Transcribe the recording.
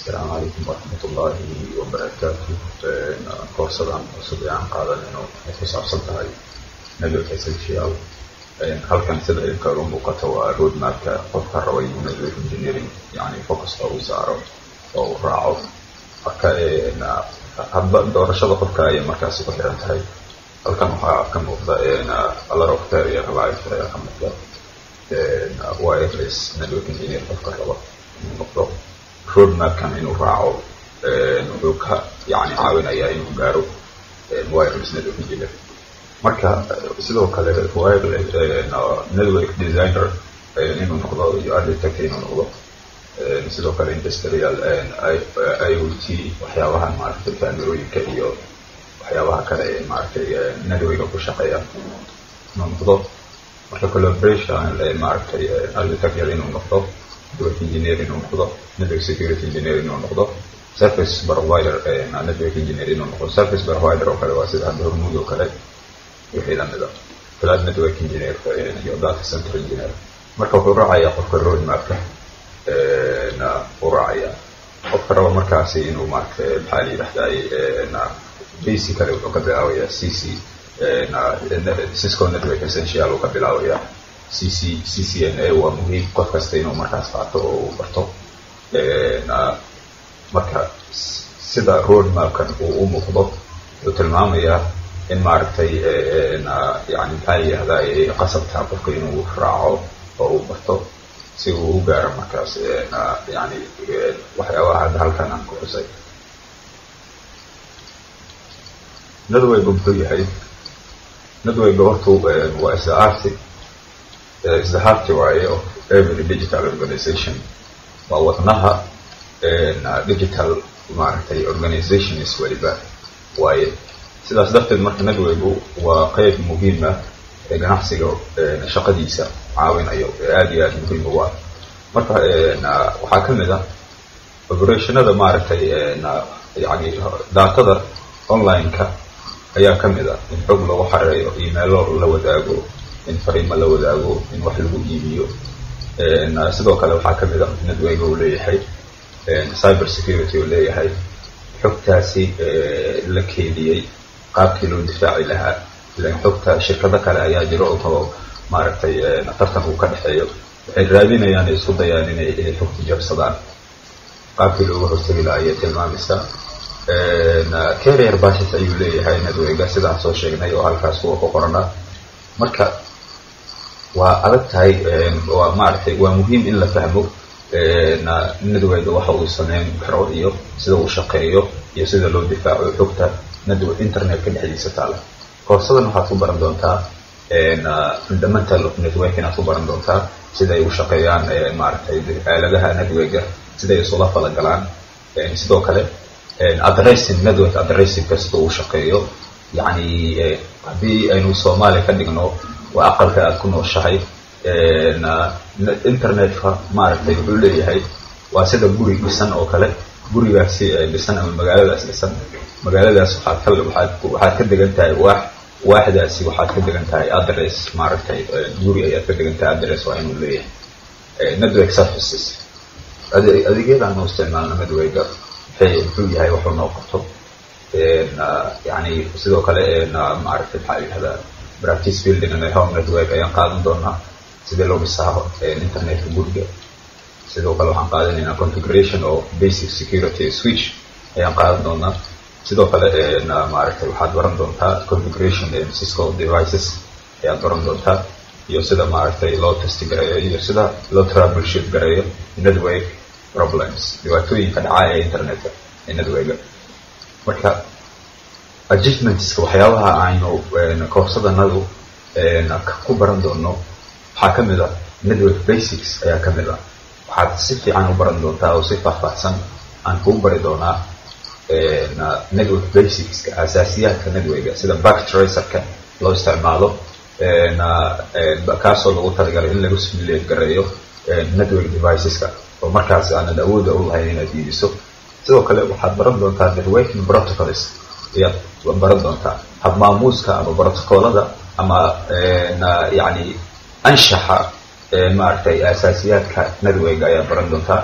Asalaamu calaykum waraxmatullaahi wabarakaatu. Koorsadan cusub ee aan qaadanayno waxay ku saabsan tahay network essential. Halkan sida idinka uga muuqato waa roadmapka qofka rabay inuu network engineering yani focuska uu saaro oo uu raaco. Marka hadba doorashada qofka ayay markaasi ku xiran tahay. Halkan waxaa ka muuqda a lot of career life ayaa ka muuqda. Wireless network engineer qofka raba inuu noqdo, roadmapkan inuu raaco wuxuu ka yani caawinayaa inuu gaaro wireless network engineer. Marka sidoo kale wireless network designer inuu noqdo iyo architect inuu noqdo, sidoo kale industrial IoT, waxyaabahan maaragtay kaamirooyinka iyo waxyaabaha kale ee maaragtay networka ku shaqeeya inuu noqdo. Marka collaboration maaragtay architecture inuu noqdo, network engineer inuu noqdo, network security engineer inuu noqdo, service provider network engineer inuu noqdo. Service provider oo kale waa sida hadda Hormuud oo kale, wixii lamida, cloud network engineer iyo data center engineer. Marka wuxuu raacayaa qofka roadmapka uu raacaya. Qofka raba markaasi inuu maaragtay, maxaa la yidhahday, basically wuxuu ka bilaabayaa CC, Cisco Network Essential uu ka bilaabayaa. CC CCNA waa muhiim qof kasta inuu markaas qaato oo uu barto. Marka sida roadmapkan uu u muuqdo wuxuu tilmaamayaa in maaragtay yani maxaa la yihahdaa ay qasabtaa qofka inuu raaco oo uu barto si uu u gaaro markaas yani waxyaabaha hadda halkan aan ku xusay. Network muxuu yahay? Network hortu waa is the art, is the heart waaye of every digital organization. Waa wadnaha digital maaragtay organizations weliba waaye. Sidaas darteed marka networku waa qeyb muhiim ah ee ganacsiga shaqadiisa caawinayo ee aada iyo aada muhiim ugu ah. Marka waxaa kamid ah operationada maaragtay yani datada online-ka ayaa kamid ah, in xog lagu xareeyo, emailo la wadaago, in fariimo la wadaago, in wax lagu iibiyo. Sidoo kale waxaa kamid ah network uu leeyahay cyber security uu leeyahay, xogtaasi la keediyey qaabkii loo difaaci lahaa, ilan xogta shirkado kale ayaa jiro oo maaragtay tartan uu ka dhexeeyo, waxay raadinayaan isku dayaan inay xogta jabsadaan, qaabkii looga hortegi lahaa ayay tilmaamaysaa. Carrier basis ayuu leeyahay networka sidaan soo sheegnay oo halkaas kuwa ku qorana. Marka waa adag tahay, waa maaragtay waa muhiim in la fahmo networka waxa uu sameyn karo iyo sida uu shaqeeyo iyo sida loo difaaco xogta network internetka dhexdiisa taala. Koorsadan waxaad ku baran doontaa fundamental of networking aad ku baran doontaa, sida ay u shaqeeyaan maaragtay aaladaha networka, sida ay isula falagalaan, sidoo kale addressing network addressingka sida uu shaqeeyo. Yani haddii aynu Soomaaliya ka dhigno waa aqalka aad ku nooshahay. Internetka maaragtay wuxuu leeyahay waa sida guri dhisan oo kale, gurigaasi dhisan ama magaaladaas dhisan. Magaaladaas waxaad ka waxaad ka degan tahay waax, waaxdaasi waxaad ka degan tahay address, maaragtay guri ayaad ka degan tahay, address waa inuu leeyahay. Network services, adeegyadan noo isticmaalna networka maxay, muxuu yahay, wuxuu noo qabto. Yani sidoo kale maaragtay maxaa yidhahdaa practice building and home network ayaan qaadan doonaa, sidee loo dhisaa internetka guriga. Sidoo kale waxaan qaadanaynaa configuration of basic security switch ayaan qaadan doonaa. Sidoo kale maaragtay waxaad baran doontaa configuration Cisco devices ayaad baran doontaa, iyo sida maaragtay loo test gareeyo iyo sida loo troubleshoot gareeyo network problems, dhibaatooyinka dhaca ee internetka ee networka. Marka achievementska, waxyaabaha aynu koorsadanadu ku baran doono waxaa kamid ah network basics ayaa kamid ah. Waxaad si fiican u baran doontaa oo si faahfaahsan aan kuu bari doonaa network basicska, asaasiyaadka networka, sida Packet Tracerka loo isticmaalo, kaasoo lagu talagalay in lagu simulate gareeyo network deviceska oo markaas aanad awooda u lahayn inaad iibiso. Sidoo kale waxaad baran doontaa networking protocols ayaad baran doontaa, habmaamuuska ama protocolada ama yani anshaxa maaragtay asaasiyaadka network ayaad baran doontaa.